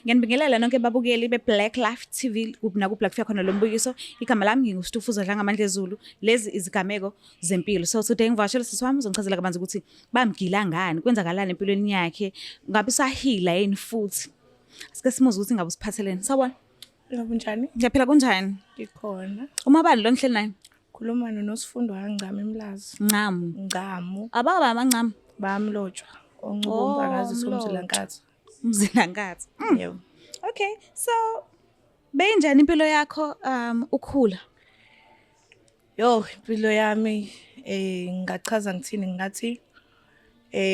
Ngiyanibingelela nonke babukeli be-Black Life TV kuphi nakuphi la kufika khona lo mbukiso. Igama lami nginguStufuza Dlangamandla Zulu. Lezi izigameko zempilo. So today ngivakashele sisi wami uzongichazela kabanzi ukuthi bamgila ngani, kwenzakalani empilweni yakhe, ngabe usahila yini futhi. Asike simuze ukuthi ngabe usiphatheleni. Sawubona. Yebo, kunjani? Ngiyaphila, kunjani? Ngikhona. Umabani lo ngihleli naye? Khuluma noNosifundo kaNgcamu eMlazi. Ncamu. Ngcamu. Ababa amaNcamu. Bamlotshwa. Oncubo Oh, umbangazi Mlotshwa. somzilankathi. Umzilankathi. Yebo. Okay, so beyinjani impilo yakho ukhula? Yo, impilo yami ngingachaza ngithini, ngingathi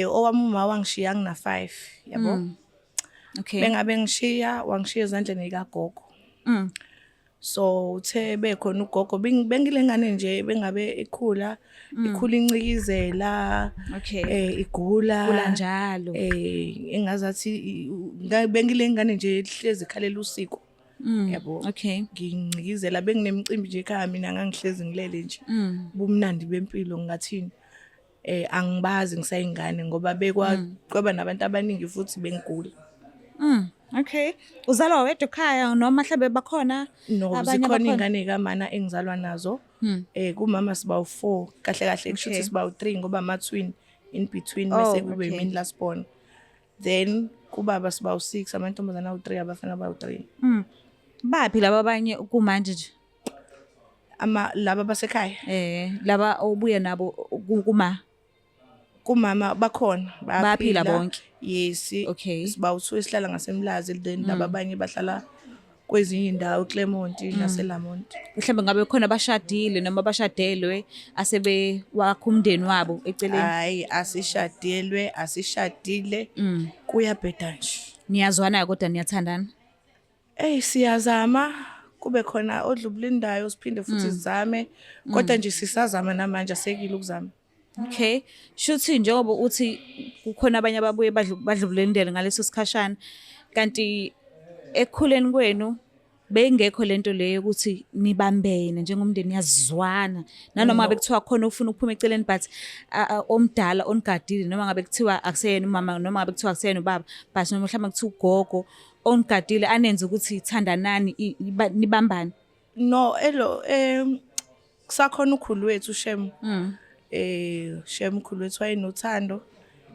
owami uma wangishiya ngina 5, yabo. Bengabe ngishiya, wangishiya ezandleni zikagogo. So uthe bekhona ugogo, bengilengane nje bengabe ikhula, ikhula incikizela, igula. Igula njalo. Engazathi bengilengane nje ehlezi ikhalela usiko. Yabo. Ngincikizela, benginemicimbi nje ekhaya mina ngangihlezi ngilele nje. Bumnandi bempilo ngingathini. Angibazi ngisayingane ngoba bekwa kwaba nabantu abaningi futhi bengigula. Okay. Uzalwa wedwa ekhaya noma mhlambe bakhona No, abanye zikhona abakhona? ingane kamana engizalwa nazo. Kumama siba u4, kahle kahle kusho ukuthi siba u3 ngoba ama twin in between bese kube yimina last born. Then kubaba siba u6, amantombazana awu3, abafana bawu3. Baphi laba abanye kumanje nje? Ama laba basekhaya. Laba obuya nabo kuma Kumama bakhona, Bayaphila bayaphila bonke? Yes. Siba u2 esihlala ngaseMlazi, then laba abanye bahlala kwezinye indawo, Clermont naseLamont. Mhlambe ngabe khona abashadile noma abashadelwe asebe wakha umndeni wabo eceleni? Hayi, asishadelwe, asishadile. Kuyabheda nje. Niyazwana kodwa, niyathandana? Siyazama, kube khona odlubulindayo siphinde futhi sizame, kodwa nje sisazama namanje, asekile ukuzama. Okay. Shuthi njengoba uthi kukhona abanye ababuye badlubulendele ngaleso sikhashana, kanti ekukhuleni kwenu bengekho lento leyo ukuthi nibambene njengomndeni, niyazwana nanoma ngabe kuthiwa khona ufuna ukuphuma eceleni, but omdala onigadile, noma ngabe kuthiwa akuseyena umama noma ngabe kuthiwa akuseyena ubaba, but noma mhlawumbe kuthiwa ugogo onigadile anenze ukuthi thandanani, nibambane. No, elo kusakhona ukhulu wethu shem. Shem ukhulu wethu wayenothando.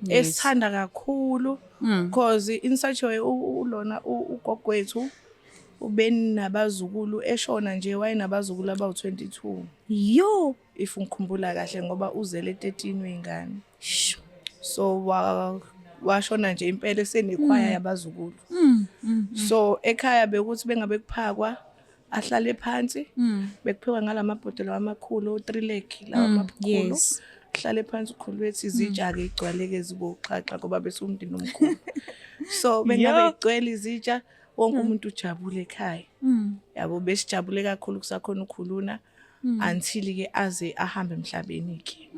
Esithanda kakhulu because in such a way ulona ugogo wethu ubenabazukulu, eshona nje wayenabazukulu abawu22. Yo. If ngikhumbula kahle ngoba uzele 13 wengane. Sho. So washona nje impela esenekhwaya yabazukulu. So ekhaya bekuthi bengabe kuphakwa ahlale phansi, bekuphekwa ngalamabhodlela amakhulu, 3 leg lawa amakhulu. Ahlale phansi ukhulu wethu, izitsha ke igcwaleke ziboxhaxha ngoba bese umndeni omkhulu. So bengabe igcwele izitsha, wonke umuntu ujabule ekhaya. Yabo, besijabule kakhulu kusakhona ukhuluna until ke aze ahambe emhlabeni ke.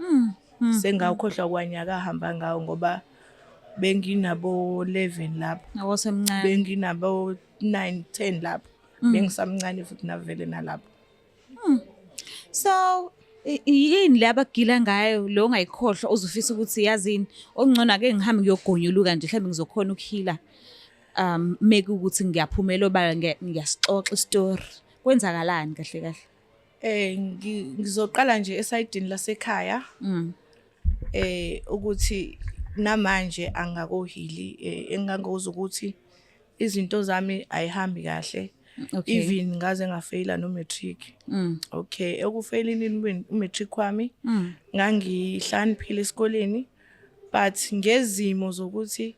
Sengawukhohlwa kwanyaka ahamba ngawo ngoba benginabo 11 lapho. Awosemncane. Benginabo 9 10 lapho. Bengisamncane futhi navele nalapho. So yini le abagila ngayo lo ongayikhohlwa uzufisa ukuthi yazini okungcono ake ngihambe ngiyogonyuluka nje, mhlawumbe ngizokhona ukuhila, meke ukuthi ngiyaphumela obala, ngiyasixoxa istory, kwenzakalani kahle kahle? Ngizoqala nje esayidini lasekhaya. Ukuthi namanje angakohili, engangoza ukuthi izinto zami ayihambi kahle. Even ngaze ngafeyila no matric. Okay, ekufeyilini umatric wami ngangihlaniphile esikoleni, but ngezimo zokuthi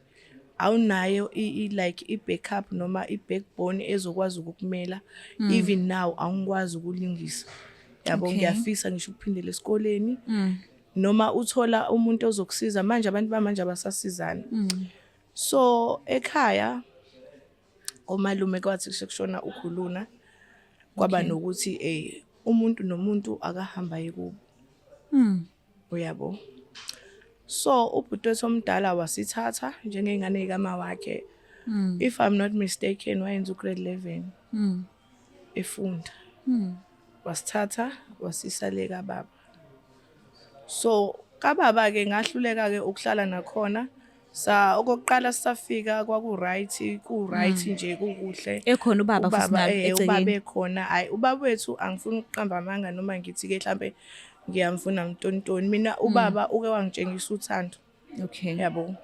awunayo like i-backup noma i-backbone ezokwazi ukukumela, even now awungikwazi ukulingisa. Yabo, ngiyafisa ngisho ukuphindela esikoleni. Noma uthola umuntu ozokusiza, manje abantu bamanje abasasizana. So ekhaya omalume kwathi sekushona ukhuluna kwaba nokuthi umuntu nomuntu akahamba yekubo. Uyabo. So ubhuti wethu omdala wasithatha njengengane kama wakhe. If I'm not mistaken wayenza ugrade 11. Efunda. Wasithatha wasisa le kababa. So kababa ke ngahluleka ke ukuhlala nakhona. Sa okokuqala sisafika kwaku right, ku right nje, kukuhle. Ekhona ubaba futhi Ubaba nalo ubaba egcekeni. ekhona. Hayi, ubaba wethu angifuni ukuqamba amanga noma ngithi ke mhlambe ngiyamfuna mtontoni. Mina ubaba uke wangitshengisa uthando. Yabo.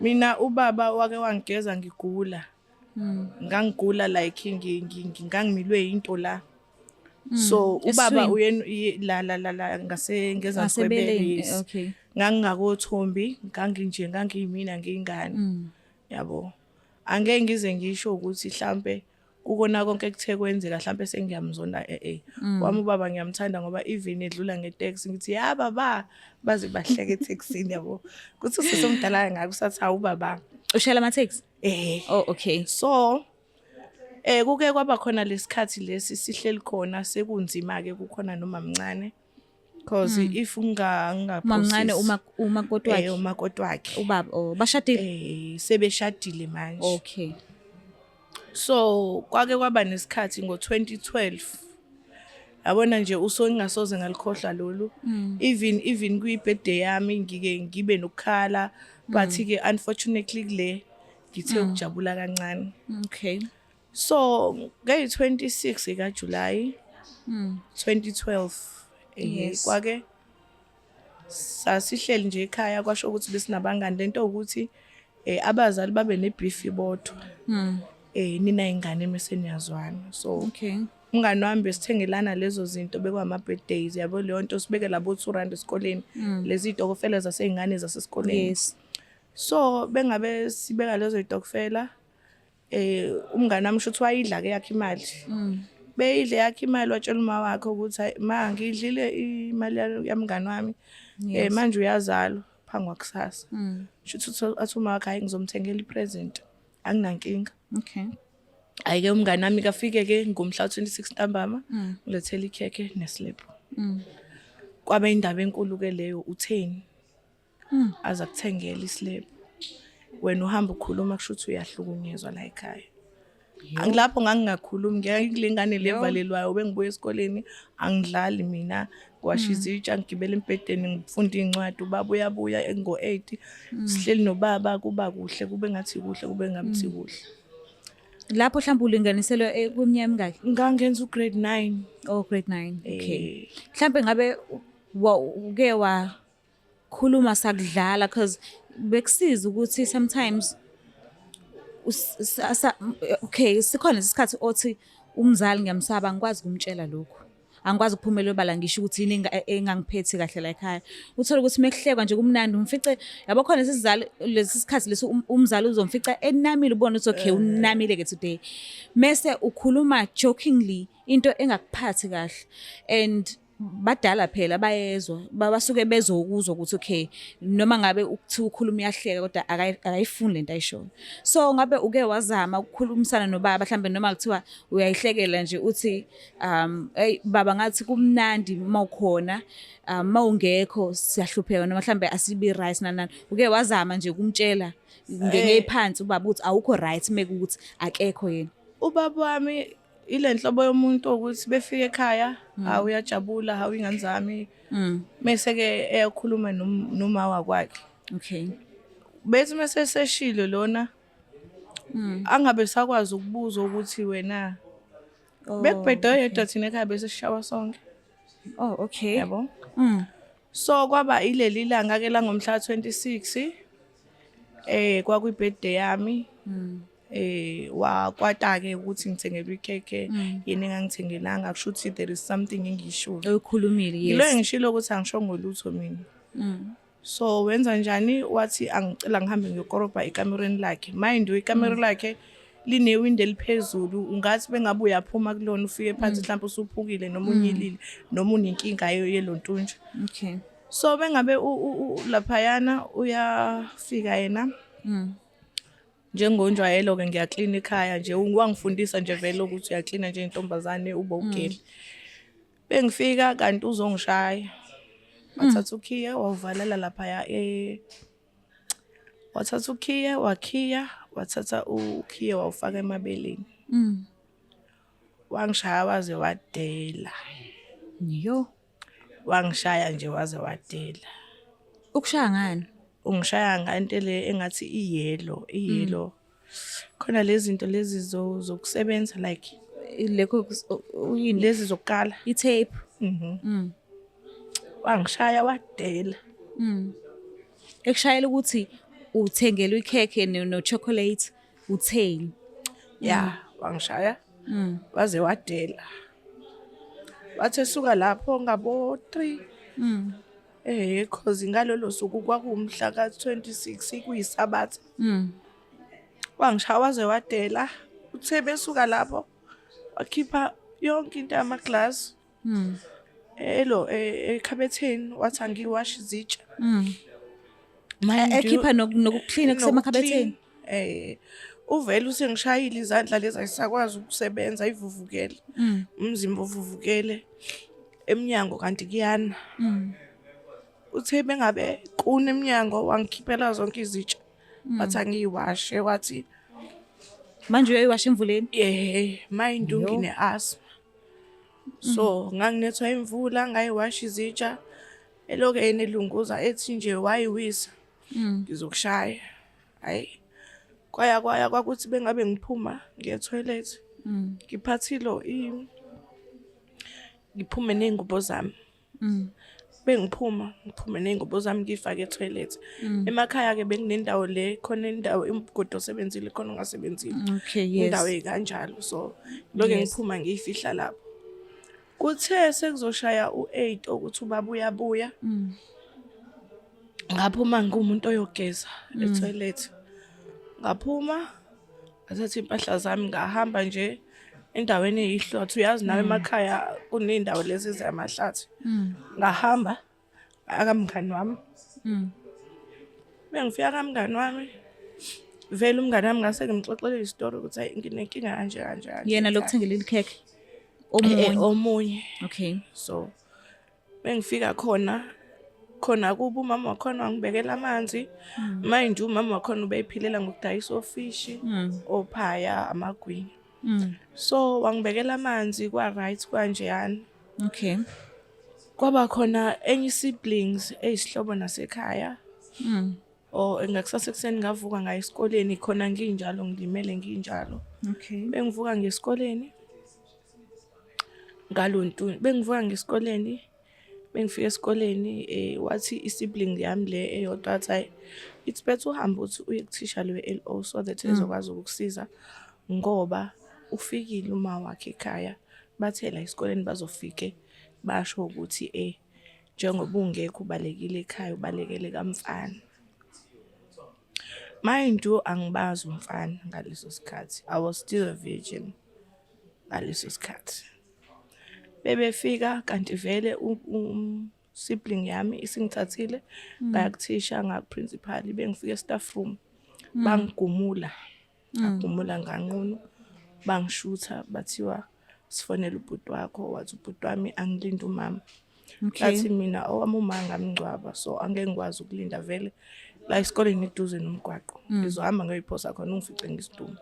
Mina ubaba wake wangigeza ngigula. Ngangigula like ngangimilwe into la. So ubaba Esiswini? Uyen la la la la ngase ngezansi kwebele. Ngasebeleni, Yes. Ngangingakothombhi, nganginje ngangiyimina ngiyingane. Yabo. Angeke ngize ngisho ukuthi mhlambe kukona konke ekuthe kwenzeka mhlambe sengiyamzonda eh. Wami ubaba ngiyamthanda ngoba even edlula ngeteksi ngithi ya baba, baze bahleke eTaxini, yabo. Kuthi usesomdala ngakho usathi hawu baba. Ushayela ama-taxi? Eh. Oh, okay. So kuke kwaba khona lesikhathi lesi sihleli khona sekunzima ke, kukhona noma mncane, because if unga Mamncane uma umakoti wakhe. Umakoti wakhe. Ubaba, oh, bashadile. Sebeshadile manje. So kwake kwaba nesikhathi ngo2012, yabona nje uso ngingasoze ngalikhohlwa lolu, even kuyi birthday yami ngike ngibe nokukhala, but ke unfortunately kule ngithe ukujabula kancane. So ngey26 ka July 2012 kwake sasihleli nje ekhaya, kwasho ukuthi besinabangani, lento ukuthi abazali babe nebeef bodwa, nina ingane mase niyazwana, so umngani wami besithengelana lezo zinto, bekwama birthdays, yabo, leyo nto sibeke labo 2 rand esikoleni, lezi zitokofela zaseyingane zasesikoleni. So bengabe sibeka lezo zitokofela, umngani wami shuthi wayidla ke yakhe imali, beyidle yakhe imali, watshela uma wakhe ukuthi, "Hayi ma, ngidlile imali yamngani wami." Manje uyazalwa phambi kwakusasa, shuthi athi uma wakhe, "Hayi, ngizomthengela ipresent, anginankinga." Hayi ke, umngani wami kafike ke ngomhla 26 ntambama, ngilethela ikhekhe neslip. Kwabe indaba enkulu ke leyo, utheni aza kuthengela islip, wena uhamba ukhuluma, kusho ukuthi uyahlukunyezwa la ekhaya. Angilapho ngangingakhulumi, ngiyakule ngane levalelwayo, bengibuya esikoleni, angidlali mina, ngiwasha izitsha, ngigibela embhedeni, ngifunda iy'ncwadi, ubaba uyabuya ngo-8, sihleli nobaba, kuba kuhle, kube ngathi kuhle, kube ngathi kuhle. Lapho mhlawumbe ulinganiselwa kwiminyaka emingaki? Ngangenza ugrade 9. Oh, grade 9. Okay. Mhlambe ngabe uke wakhuluma sakudlala, cause bekusiza ukuthi sometimes okay, sikhona isikhathi othi umzali ngiyamsaba, angikwazi ukumtshela lokhu. Angikwazi ukuphumela obala ngisho ukuthi yini engangiphethe kahle la ekhaya. Uthole ukuthi mekuhlekwa nje kumnandi, umfice, yabo, khona lesizali lesi sikhathi lesi umzali uzomfica enamile, ubone ukuthi okay, unamile ke today. Mese ukhuluma jokingly into engakuphathi kahle, and badala phela bayezwa, basuke bezokuzwa ukuthi okay, noma ngabe ukuthiwa ukhuluma uyahleka, kodwa akayifuni lento ayishoyo. So ngabe uke wazama ukukhulumisana nobaba mhlambe, noma kuthiwa uyayihlekela nje, uthi hey baba, ngathi kumnandi mawukhona, mawungekho siyahlupheka, noma mhlambe asibi right nani? Uke wazama nje ukumtshela ngeyiphansi ubaba ukuthi awukho right mekuthi akekho yena? Ubaba wami ile nhlobo yomuntu ukuthi befika ekhaya, hawu uyajabula, hawu ingane zami, mese ke eyakhuluma noma wakwakhe. Bethi mase seshilo lona, angabe sakwazi ukubuza ukuthi wena bekubhede oyedwa, thina ekhaya bese sishawa sonke. Oh, okay. Yabo. So kwaba ileli langa ke la ngomhla 26, kwakuyi birthday yami, wakwata ke ukuthi ngithengelwe ikhekhe, yena engangithengelanga, kusho ukuthi there is something engisho Oyikhulumile. ngilo ngishilo ukuthi angishongo lutho mina. So wenza njani? Wathi angicela ngihambe ngiyokorobha ekamereni lakhe. Mind you, ikamero lakhe linewindi eliphezulu, ungathi bengabe uyaphuma kulona ufike phansi, mhlawumbe usuphukile noma unyilile noma unenkinga yelontunja. So bengabe laphayana uyafika yena, njengonjwayelo ke ngiyaklina ekhaya nje, wangifundisa nje vele ukuthi uyaklina nje intombazane ube ugeli. Bengifika kanti uzongishaya, wathatha ukhiye wawuvalela laphaya, wathatha ukhiye wakhiya, wathatha ukhiye wawufaka emabeleni. Wangishaya waze wadela. Yo. Wangishaya nje waze wadela. Ukushaya ngani? Ungishaya ngento le engathi iyellow, iyellow. Khona lezi zinto lezi zokusebenza like Lekho uyini? Lezi zokukala. I-tape. Wangishaya wadela. Ekushayela ukuthi uthengelwe ikhekhe no-chocolate utheni? Ya, wangishaya waze wadela. Wathi esuka lapho ngabo 3. Cause ngalolo suku kwakuwumhla ka-26, kuyisabatha. Wangishaya waze wadela. Uthe besuka lapho wakhipha yonke into yamaglasi elo ekhabetheni, wathi angiwashe izitsha. Mind you, Ekhipha nokuklina kusemakhabetheni. Uvele usengishayile, izandla lezi ayisakwazi ukusebenza, ivuvukele. Umzimba uvuvukele, emnyango kanti kuyana. Uthe bengabe kuna emnyango, wangikhiphela zonke izitsha. Wathi angiyiwashe, wathi Manje uyayiwasha emvuleni? Mind you, Yo. ngine asthma. So nganginethwa imvula, ngayiwasha izitsha. Eloke yena elunguza ethi nje wayiwisa. Ngizokushaya. Hayi. Kwaya kwaya kwakuthi bengabe ngiphuma ngiye toilet. Ngiphathilo i ngiphume nezingubo zami. Bengiphuma ngiphume nezingubo zami ngifake etoilet. Emakhaya ke bekunendawo le khona, indawo imgodi osebenzile khona ongasebenzile. Indawo ekanjalo, so lokho ngiphuma ngiyifihla lapho. Kuthe sekuzoshaya u8 ukuthi ubaba uyabuya. Ngaphuma ngumuntu oyogeza etoilet. Ngaphuma ngathatha impahla zami, ngahamba nje endaweni eyihlothe, uyazi nawe emakhaya kuney'ndawo lezi ezamahlathi. Ngahamba akamngani wami. Bengifika kamngani wami, vele umngani wami ngase ngimxoxele isitori ukuthi hayi, nginenkinga kanje kanje kanje. Yena lokuthengela ikhekhe? Omunye. Omunye. Omunye. So bengifika khona khona kuba umama wakhona wangibekela amanzi. Mind you, umama wakhona ubeyiphilela ngokudayisa ofishi, ophaya, amagwinya. So wangibekela amanzi, kwa right kwanjeyana. Kwaba khona enye siblings eyisihlobo nasekhaya. Oh, ngakusasa ekuseni ngavuka ngaya esikoleni khona nginjalo, ngilimele nginjalo. Bengivuka ngesikoleni ngalontu, bengivuka ngesikoleni, bengifika esikoleni, wathi isibling yami le eyodwa, wathi hayi, it's better uhambe uthi uye kuthisha lo LO so that ezokwazi ukukusiza ngoba ufikile uma wakhe ekhaya, bathe la esikoleni bazofike basho ukuthi njengoba ungekho, ubalekile ekhaya, ubalekele kamfana. Mind you, angibazi umfana ngaleso sikhathi. I was still a virgin ngaleso sikhathi. Bebefika kanti vele sibling yami isingithathile ngaya kuthisha, ngaku-principal. Bengifika e-staff room, bangigumula, ngagumula nganqunu, bangishutha, bathiwa sifonele ubhuti wakho. Wathi ubhuti wami angilinde umama. Ngathi mina owami uma ngamngcwaba, so angeke ngikwazi ukulinda, vele la esikoleni eduze nomgwaqo, ngizohamba ngiyoyiphosa khona, ungifice ngisidumbu,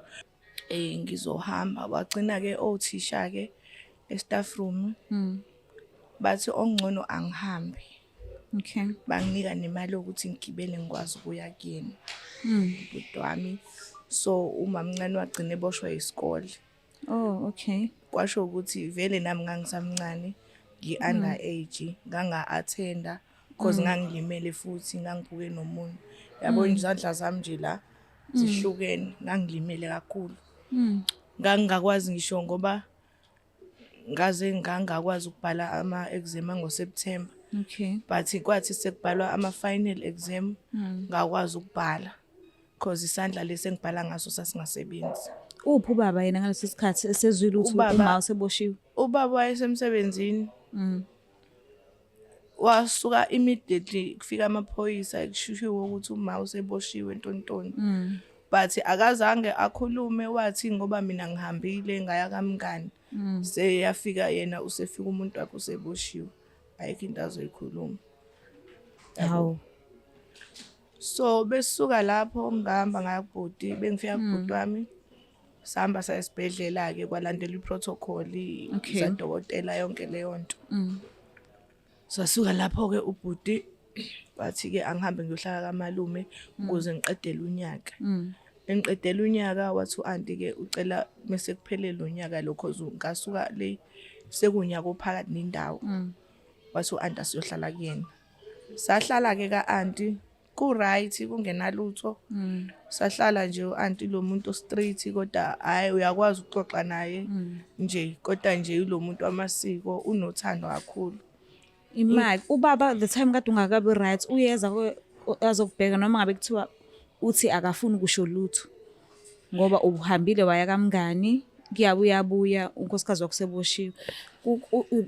ngizohamba. Wagcina ke othisha ke e-staff room bathi ongcono angihambe. Banginika nemali yokuthi ngigibele ngikwazi ukuya kuyena ubhuti wami. So umamncane wagcina eboshwa isikole. Oh, okay. Kwasho ukuthi vele nami ngangisamncane, ngi-under age, nganga-attenda cause ngangilimele futhi ngangiphuke nomunye, yabo, izandla zami nje la zihlukene, ngangilimele kakhulu. Ngangingakwazi ngisho ngoba ngaze ngangakwazi ukubhala ama-exam angoSeptember. But kwathi sekubhalwa ama-final exam ngakwazi ukubhala cause isandla lesi engibhala ngaso sasingasebenzi. Uphi ubaba yena ngaleso sikhathi esezwile ukuthi uma useboshiwe? Ubaba wayesemsebenzini. Wasuka immediately kufika amaphoyisa, kushishiwe ukuthi uma useboshiwe ntontoni. But akazange akhulume, wathi ngoba mina ngihambile ngaya kamngani. Seyafika yena, usefika umuntu wakhe useboshiwe. Ayikho into azoyikhuluma. Hawu. So besuka lapho ngihamba ngaya kubhuti, bengifika kubhuti wami. Sahamba saya esibhedlela ke, kwalandela iprotocol zadokotela, yonke leyo nto. Sasuka lapho ke ubhuti Wathi-ke angihambe ngiyohlala kamalume ukuze ngiqedele unyaka. Engiqedela unyaka, wathi u-anti-ke ucela mese kuphele lo nyaka lo, cause ngasuka le sekuwunyaka ophakathi nendawo. Wathi u-anti asiyohlala kuyena. Sahlala-ke ka-anti, ku-right, kungenalutho. Sahlala nje, u-anti lo muntu straight, kodwa hhayi, uyakwazi ukuxoxa naye nje, kodwa nje lo muntu wamasiko, unothando kakhulu. Imali, ubaba the time kade ungakabi right, uyeza azokubheka, noma ngabe kuthiwa uthi akafuni kusho lutho ngoba ubuhambile waya kamngani, kuyabe uyabuya unkosikazi wakho seboshiwe?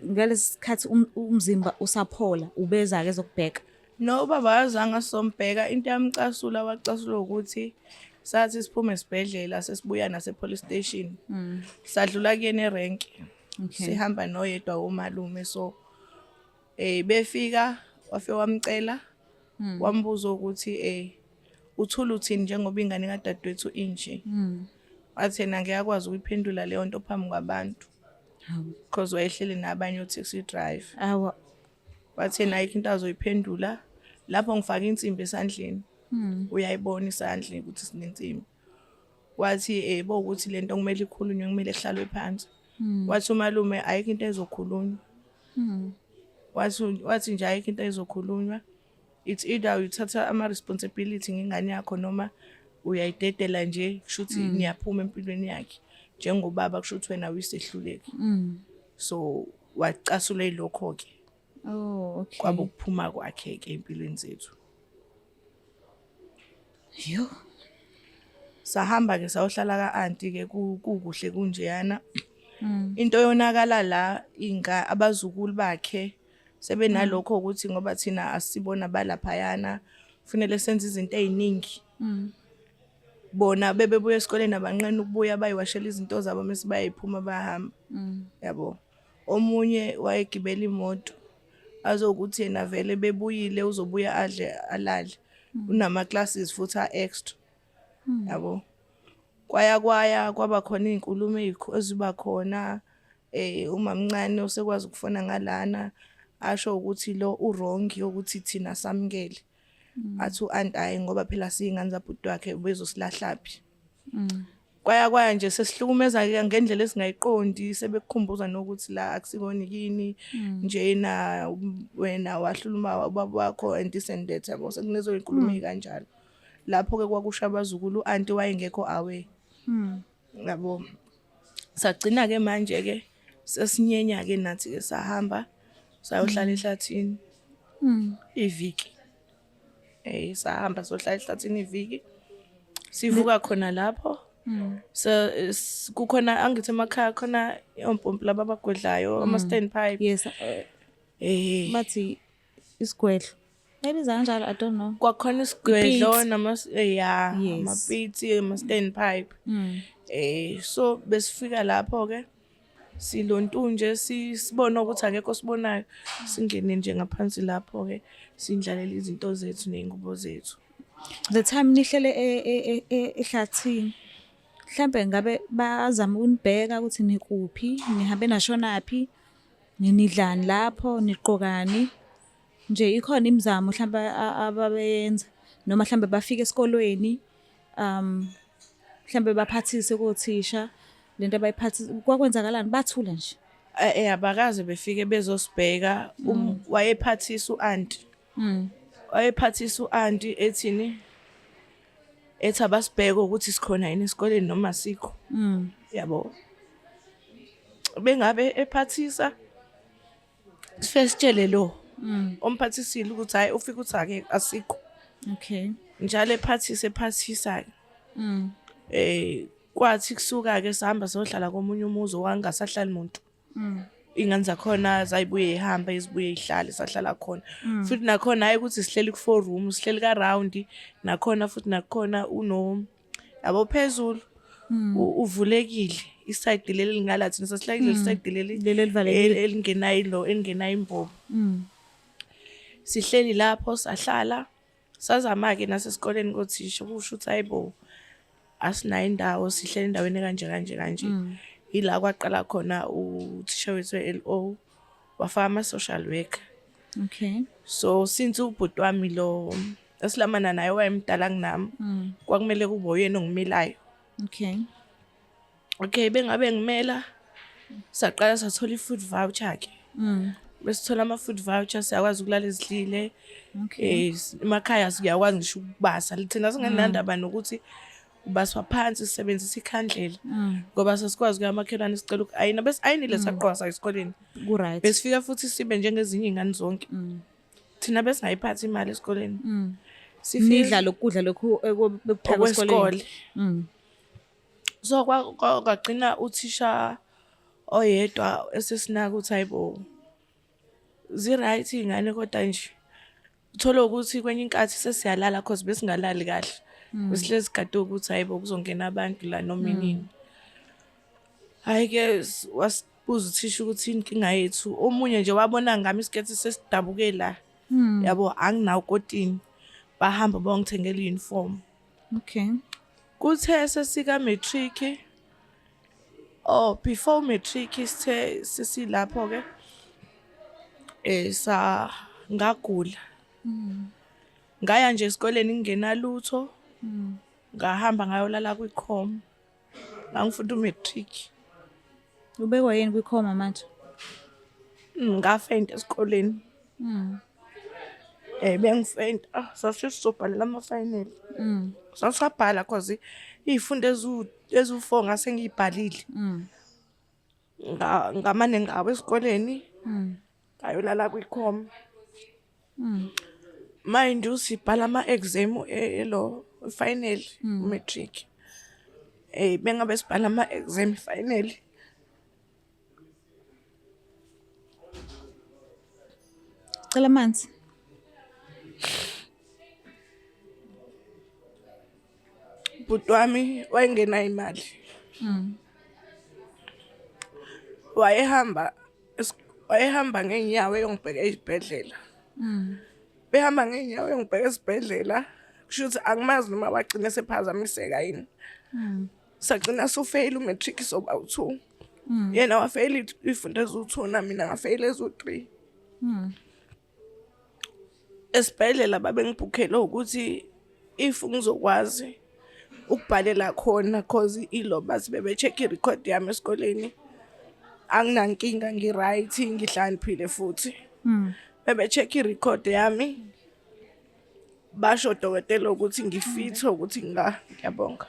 Ngalesi sikhathi umzimba usaphola, ubeza-ke ezokubheka? No, ubaba azange asombheka. Into yamcasula, wacasula ukuthi sathi siphume esibhedlela, sesibuya nase-police station, sadlula kuyena erenki. Sihamba noyedwa womalume, so befika wafike wamcela, wambuza ukuthi uthula uthini njengoba ingane kadadewethu inje. Wathi yena ngiyakwazi ukuyiphendula leyo nto phambi kwabantu, because wayehleli nabanye o-taxi driver. Awa. Wathi yena ayikho into azoyiphendula lapho, ngifake insimbi esandleni, uyayibona isandla ukuthi sinensimbi. Wathi bowukuthi lento kumele ikhulunywe, kumele kuhlalwe phansi. Wathi umalume ayikho into ezokhulunywa. Wathi nje ayikho into ezokhulunywa, it's either uthatha ama-responsibility ngengane yakho noma uyayidedela nje, kusho ukuthi niyaphuma empilweni yakhe njengobaba, kusho ukuthi wena uyisehluleki. So wacasula yilokho-ke. Oh, okay. Kwaba ukuphuma kwakhe-ke empilweni zethu. Yo. Sahamba-ke sayohlala ka-anti-ke, kukuhle kunjeyana. Into yonakala la, inga abazukulu bakhe sebenalokho ukuthi ngoba thina asibona balaphayana, kufanele senze izinto ey'ningi. Bona bebebuya esikoleni, abanqena ukubuya bayiwashela izinto zabo, mase bayayiphuma bayahamba, yabo. Omunye wayegibela imoto, azokuthi yena vele bebuyile uzobuya adle alale, unama-classes futhi a-extra, yabo. Kwaya kwaya kwaba khona iy'nkulumo eziba khona, umamncane usekwazi ukufona ngalana, asho ukuthi lo u-wrong yokuthi thina samukele. Athi u-anti hhayi, ngoba phela siyingane zabhuti wakhe, bezosilahlaphi. Kwaya kwaya nje sesihlukumeza-ke ngendlela esingayiqondi, sebekukhumbuza nokuthi la akusikona kini njena, wena wahlula ubaba wakho and this and that, yabo, sekunezo iy'nkulumo ey'kanjalo. Lapho-ke kwakusho abazukulu, u-anti wayengekho aware, yabo. Sagcina-ke manje-ke sesinyenya-ke nathi-ke, sahamba sayohlala ehlathini iviki. Sahamba sohlala ehlathini iviki, sivuka khona lapho. So kukhona, angithi emakhaya khona ompompi laba abagwedlayo, ama-stand pipe. Yes. Bathi isigwedlo. Bayibiza kanjalo, I don't know. Kwakhona isigwedlo. Ipitsi. Nama ya. Amapitsi, ama-stand pipe. So besifika lapho ke silontunje, sibona ukuthi akekho sibonayo, singene nje ngaphansi lapho ke, sindlalela izinto zethu ney'ngubo zethu. The time nihlele ehlathini, mhlambe ngabe bazama ukunibheka ukuthi nikuphi, nihambe nashonaphi, nidlani lapho, niqokani? Nje ikhona imizamo mhlambe ababeyenza, noma mhlambe bafike esikolweni, mhlambe baphathise kothisha lento abayiphathisa, kwakwenzakalani? Bathula nje? Abakaze befike bezosibheka. Wayephathisa u-anti. Wayephathisa u-anti ethini, ethi abasibheke ukuthi sikhona yini esikoleni noma sikho, yabo. Bengabe ephathisa, sifike sitshele lo omphathisile ukuthi hayi, ufike uthi ake asikho. Njalo ephathisa, ephathisa. Kwathi kusuka ke sahamba sohlala komunye umuzi owangasahlali muntu. Ingane zakhona zayibuye ihambe, izibuye ihlale, sahlala khona. Futhi nakhona hayi ukuthi sihleli ku four room, sihleli ka round, nakhona futhi nakhona uno yabo phezulu uvulekile iside leli lingala, thina sasihlala kuleli side leli. Leli elivalekile. Elingenayo ilo, elingenayo imbobo. Sihleli lapho, sahlala, sazama ke nasesikoleni kothisha kusho ukuthi hayibo, asinayo indawo, sihleli endaweni kanje kanje kanje. Ila kwaqala khona uthisha wethu we-LO wafaka ama-social worker. Okay. So since ubhuti wami lo esilamana naye wayemdala kunami, kwakumele kube uyena ongimelayo. Okay. Okay, bengabe ngimela, saqala sathola i-food voucher ke. Besithola ama-food voucher, siyakwazi ukulala ezidlile. Emakhaya siyakwazi ngisho ukubasa. Thina singenandaba nokuthi ubaswa phansi, sisebenzisa ikhandlela. Ngoba sasikwazi ukuya emakhelwane sicela uku-ayina. Besi-ayinile saqoka saya esikoleni. Ku-right. Besifika futhi sibe njengezinye iy'ngane zonke. Thina besingayiphathi imali esikoleni. Sifike Nidla lokudla lokhu bekuphekwa esikoleni. Okwesikole. So kwagcina uthisha oyedwa esesinaka ukuthi hayibo, zi-right iy'ngane, kodwa nje uthole ukuthi kwenye inkathi sesiyalala cause besingalali kahle. Besihlezi sigade ukuthi hayibo, kuzongena abantu la noma inini. Hhayi-ke, wasibuza uthisha ukuthi inkinga yethu. Omunye nje wabona ngami isiketi sesidabuke la. Yabo, anginawo kotini. Bahamba bayongithengela i-uniform. Okay. Kuthe sesika matric, oh, before matric, sithe sesilapho ke sa ngagula. Ngaya nje esikoleni ngingenalutho. Ngahamba ngayolala kwikhoma. Ngangifunda umatric. Ubekwa yini kwikhoma manje? Ngafenda esikoleni. Bengifenda. Ah, sase sizobhalela ama final. Sasabhala cause izifundo ezu4 ngase ngiyibhalile. Ngamane ngawe esikoleni. Ngayolala kwikhoma. Mind you, sibhala ama exam elo final matric. Bengabe sibhala ama exam final. Cela amanzi. Bhuti wami wayengena imali. Wayehamba ngeenyawo eyongibheka esibhedlela. Behamba ngeenyawo eyongibheka esibhedlela, kusho ukuthi angimazi noma wagcina sephazamiseka yini. Sagcina sufeyila umatric soba u2. Yena wafeyila izifundo eziwu2, na mina ngafeyila eziwu3. Esibhedlela babengibhukhele ukuthi if ngizokwazi ukubhalela khona, cause ilo bathi bebe-check i-record yami esikoleni, anginankinga, ngi-right, ngihlakaniphile futhi. Bebe-check i-record yami, basho dokotela ukuthi ngifitho ukuthi ngiyabonga.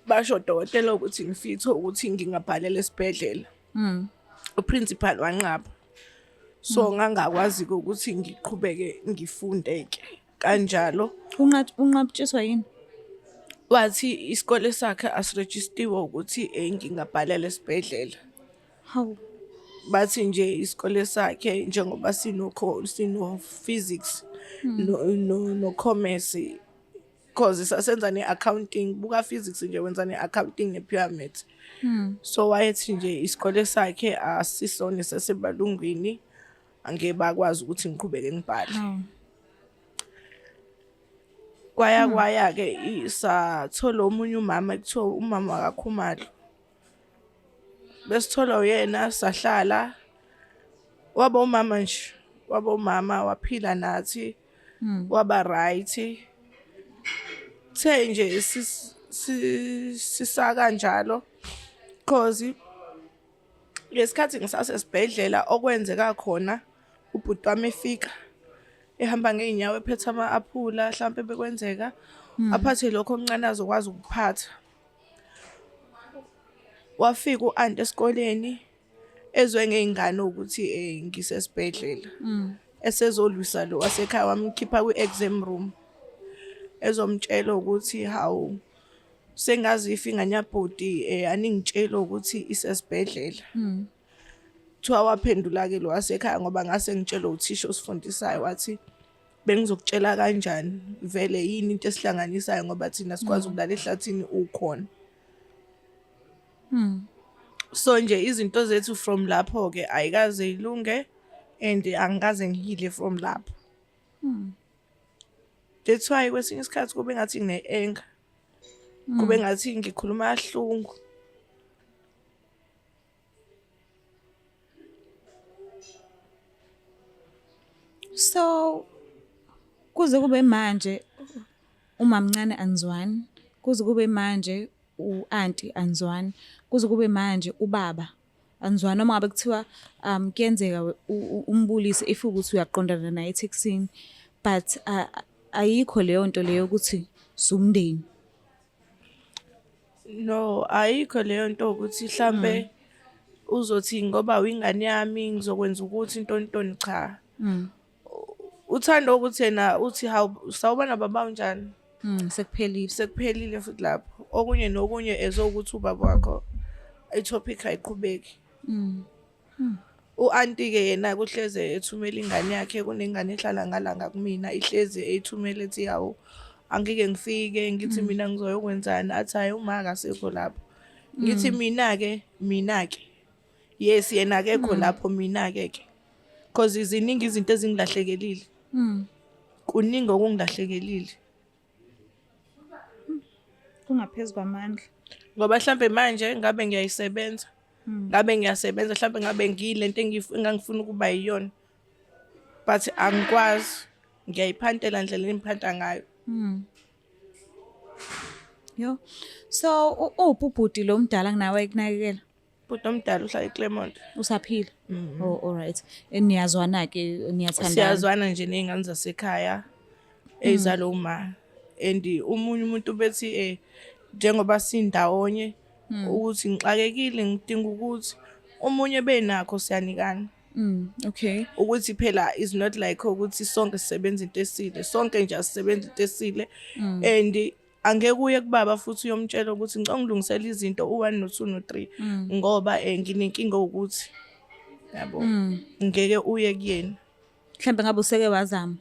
Basho dokotela ukuthi ngifitho ukuthi ngingabhalela esibhedlela. Uprincipal wanqaba. So ngangakwazi ukuthi ngiqhubeke ngifunde ke kanjalo. Unqatshiswa yini? Wathi isikole sakhe asirejistiwe ukuthi ngingabhalela esibhedlela. Hawu. Bathi nje isikole sakhe njengoba sino physics no commerce, cause sasenza ne-accounting, buka physics nje wenza ne-accounting ne-pure maths. So wayethi nje isikole sakhe asisona sasebalungwini, angeke bakwazi ukuthi ngiqhubeke ngibhale. Hawu. Kwaya kwaya ke, sathola omunye umama ekuthiwa umama kaKhumalo. Besithola uyena, sahlala, waba umama nje, waba umama, waphila nathi, waba right. The nje sisa kanjalo, cause ngesikhathi ngisasesibhedlela okwenzeka khona, ubhuti wami efika ehamba ngeenyawo ephethe ama-aphula, mhlampe bekwenzeka aphathe lokho okuncane azokwazi ukuphatha. Wafika u-anti esikoleni ezwe ngey'ngane ukuthi ngisesibhedlela, esezolwisa lo wasekhaya, wamkhipha kwi-exam room, ezomtshela ukuthi hawu, sengazifa ingane yabhuti, aningitsheli ukuthi isesibhedlela. Kuthiwa waphendula-ke lo wasekhaya, ngoba ngase ngitshelwe uthisha osifundisayo, wathi bengizokutshela kanjani vele, yini into esihlanganisayo, ngoba thina sikwazi ukulala ehlathini ukhona. So nje izinto zethu from lapho-ke ayikaze ilunge and angikaze ngihile from lapho. That's why kwesinye isikhathi kube ngathi ngine-anger, kube ngathi ngikhuluma kahlungu. So kuze kube manje umamncane anizwani, kuze kube manje u-anti anizwani, kuze kube manje ubaba anizwani, noma ngabe kuthiwa kuyenzeka umbulise if ukuthi uyaqondana naye ethekisini, but ayikho leyo nto leyo ukuthi sumndeni. No, ayikho leyo nto ukuthi hlambe uzothi ngoba uyingane yami ngizokwenza ukuthi intontoni, cha. Uthanda ukuthi yena uthi hawu, sawubona baba, unjani? Sekuphelile. Sekuphelile futhi lapho. Okunye nokunye ezokuthi ubaba wakho, i-topic ayiqhubeki. U-anti-ke yena kuhleze ethumela ingane yakhe, kunengane ehlala ngala ngakumina, ihlezi eyithumela ethi hawu, angike ngifike, ngithi mina ngizoyokwenzani, athi hhayi, uma akasekho lapho. Ngithi mina-ke, mina-ke yes, yena akekho lapho, mina-ke ke, cause ziningi izinto ezingilahlekelile, kuningi okungilahlekelile. Kungaphezu kwamandla. Ngoba mhlambe manje ngabe ngiyayisebenza, ngabe ngiyasebenza, mhlambe ngabe ngiyilento engangifuna ukuba yiyona, but angikwazi, ngiyayiphantela ndlela engiphanta ngayo. Yo. So uphi ubhuti lo mdala kunawe ekunakekela? Bhuti omdala uhlala eClermont. Usaphila? Oh, all right. Niyazwana ke, niyathandana? Siyazwana nje ney'ngane zasekhaya ey'zalwa uma, and omunye umuntu bethi njengoba sindawonye ukuthi ngixakekile, ngidinga ukuthi omunye benakho, siyanikana. Ukuthi phela is not like ukuthi sonke sisebenza into esile, sonke nje asisebenza into esile, and angeke uye kubaba futhi uyomtshela ukuthi ngicela ngilungisele izinto u-1 no-2 no-3 ngoba nginenkinga ukuthi yabo, ngeke uye kuyena. Mhlambe ngabe useke wazama.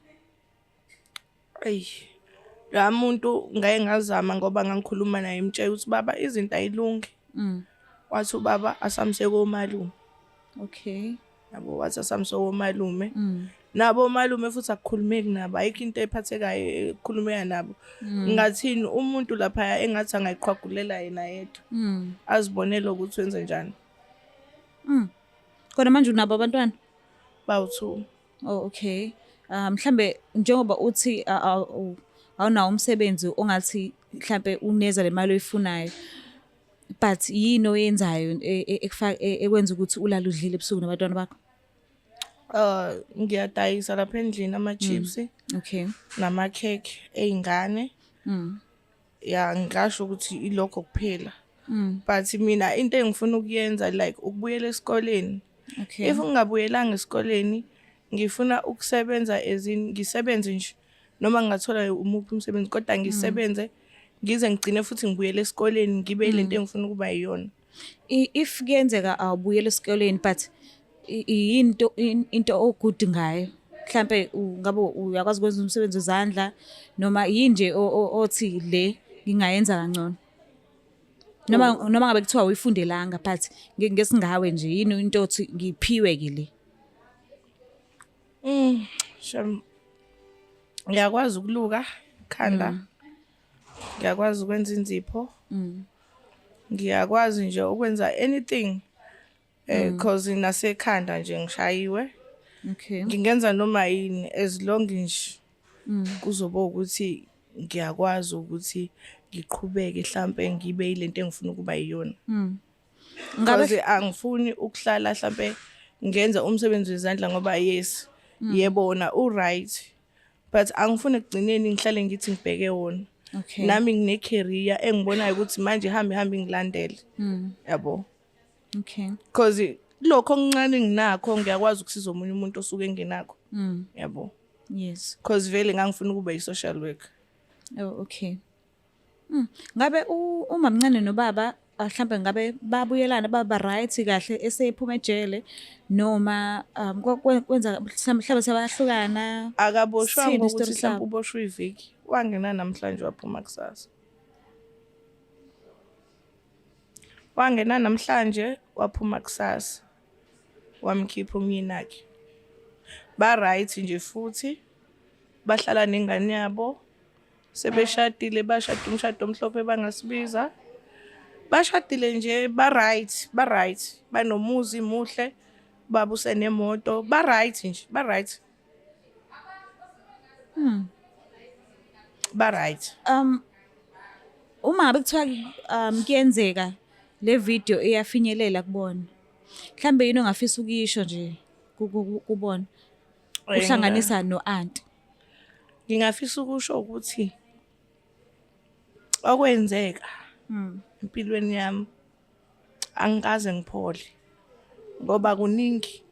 Eyi, la muntu ngake ngazama ngoba ngangikhuluma naye, ngimtshela ukuthi baba, izinto ayilungi. Wathi ubaba asamse komalume. Yabo, wathi asamse komalume. Nabo omalume futhi akukhulumeki nabo, ayikho into ephathekayo ekukhulumeka nabo. Ngathini umuntu laphaya engathi angayiqhwagulela yena yedwa. Azibonele ukuthi wenze njani. Kona manje unabo abantwana? Bawu-2. Oh, okay. Mhlambe njengoba uthi awunawo umsebenzi ongathi mhlambe uneza le mali oyifunayo. But yini oyenzayo ekwenza ukuthi ulale udlile ebusuku nabantwana bakho? Ngiyadayisa lapha endlini ama-chips nama-cake ey'ngane. Ya, ngingasho ukuthi ilokho kuphela. But mina into engifuna ukuyenza like ukubuyela esikoleni. If ngingabuyelanga esikoleni, ngifuna ukusebenza as in ngisebenze nje, noma ngingathola umuphi umsebenzi, kodwa ngisebenze ngize ngigcine futhi ngibuyele esikoleni, ngibe lento engifuna ukuba yiyona. If kuyenzeka awubuyele esikoleni, but yinto into o-good ngayo, mhlambe ngabe uyakwazi ukwenza umsebenzi wezandla noma yini nje othi le ngingayenza kangcono, noma ngabe kuthiwa uyifundelanga, but ngesingawe nje, yini into othi ngiphiwe ke le? Shem. Ngiyakwazi ukuluka ikhanda. Ngiyakwazi ukwenza inzipho. Ngiyakwazi nje ukwenza anything. Cause nasekhanda nje ngishayiwe. Ngingenza noma yini as long nje kuzoba ukuthi ngiyakwazi ukuthi ngiqhubeke, mhlambe ngibe yilento engifuna ukuba yiyona. Ngabe Because angifuni ukuhlala mhlambe ngenza umsebenzi wezandla, ngoba yes, yebo, wona u right, but angifuni ekugcineni ngihlale ngithi ngibheke wona. Nami ngine career engibonayo ukuthi manje hambe hambe ngilandele. Yabo. Because lokho okuncane nginakho ngiyakwazi ukusiza omunye umuntu osuke engenakho. Yabo. Because vele ngangifuna ukuba i-social worker. Oh, okay. Ngabe umamncane nobaba mhlambe ngabe babuyelana, baba right kahle esephuma ejele, noma kwenza mhlambe sebayahlukana? Akaboshwanga Sithini ukuthi isitori mhlawumbe sabo? uboshwe iviki. Wangena namhlanje, waphuma kusasa. Wangena namhlanje, waphuma kusasa. Wamkhipha umyeni wakhe. Ba right nje futhi bahlala nengane yabo. Sebeshadile, bashada umshado omhlophe, bangasibiza. Bashadile nje, ba right, ba right. Banomuzi muhle, baba usenemoto, ba right nje, ba right. Ba right. Uma ngabe kuthiwa kuyenzeka le video iyafinyelela kubona, mhlambe yini ongafisa ukuyisho nje kubona? Uhlanganisa no-anti. Ngingafisa ukusho ukuthi okwenzeka empilweni yami angikaze ngiphole ngoba kuningi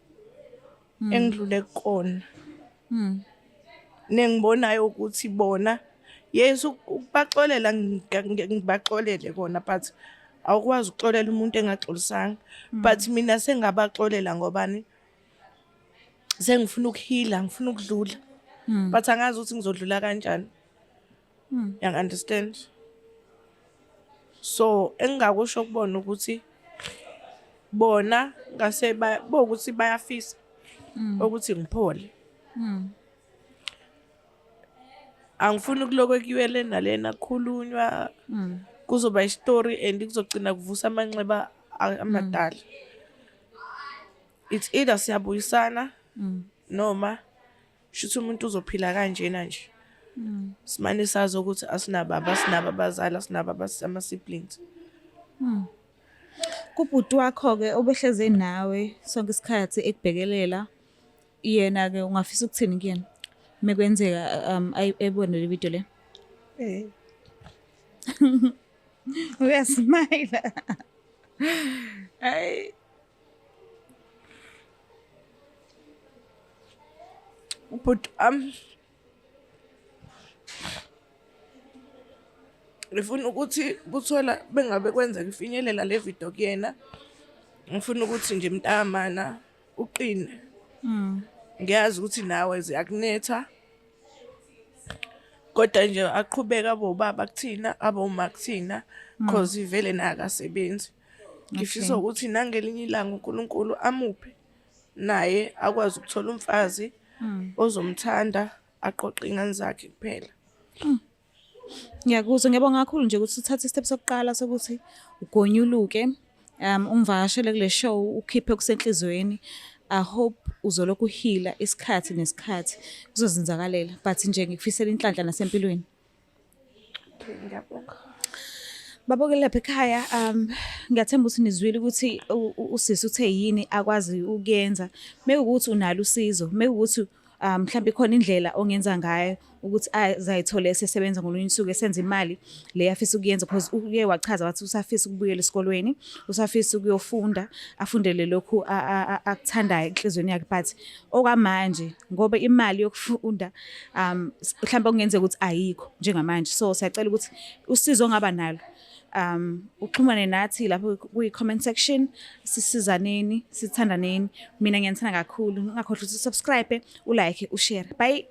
engidlule kukona. Nengibonayo ukuthi bona, yes, ukubaxolela ngibaxolele kona, but awukwazi ukuxolela umuntu engaxolisanga. But mina sengabaxolela ngobani, sengifuna ukuheala, ngifuna ukudlula. But angazi ukuthi ngizodlula kanjani. Yang understand? So engingakusho kubona ukuthi bona ngase bokuthi bayafisa ukuthi ngiphole. Angifuni ukulokhu kuyiwe le nalena kukhulunywa, kuzoba isitori and kuzogcina kuvusa amanxeba amadala. It's either siyabuyisana noma shuthi umuntu uzophila kanjena nje. Simane sazi ukuthi asinababa, asinabo abazali, asinabo ama-siblings. Kubhuti wakho-ke obehleze nawe sonke isikhathi ekubhekelela, yena-ke ungafisa ukuthini kuyena mekwenzeka ebone le video le? Uyasmayila. Hayi. Ubhuti ngifuna ukuthi kuthola bengabe kwenzeka ifinyelela le video kuyena. Ngifuna ukuthi nje mntamana uqine. Ngiyazi ukuthi nawe ziyakunetha. Kodwa nje aqhubeke abe ubaba kuthina, abe uma kuthina, cause vele naye akasebenzi. Ngifisa ukuthi nangelinye ilanga uNkulunkulu amuphe naye akwazi ukuthola umfazi ozomthanda, aqoqe iy'ngane zakhe kuphela. Ngiyakuzwa, ngiyabonga kakhulu nje ukuthi uthathe i-step sokuqala sokuthi ugonyuluke, ungivakashele kule show, ukhiphe okusenhliziyweni. I hope uzolokhu uheala isikhathi nesikhathi kuzozenzakalela, but nje ngikufisela inhlanhla nasempilweni. Okay, ngiyabonga. Babukeli lapha ekhaya, ngiyathemba ukuthi nizwile ukuthi usisi uthe yini akwazi ukuyenza. Mekuwukuthi unalo usizo, mekuwukuthi mhlawumbe ikhona indlela ongenza ngayo ukuthi azayithole esesebenza ngolunye usuku, esenza imali le afisa ukuyenza, because uye wachaza wathi usafisa ukubuyela esikolweni, usafisa ukuyofunda, afundele lokhu akuthandayo enhliziyweni yakhe, but okwamanje ngoba imali yokufunda mhlawumbe okungenzeka ukuthi ayikho njengamanje. So siyacela ukuthi usizo ongaba nalo uxhumane nathi lapho kwi-comment section, sisizaneni, sithandaneni. Mina ngiyanithanda kakhulu, ungakhohlwa ukuthi usubscribe, ulike, ushare. Bye.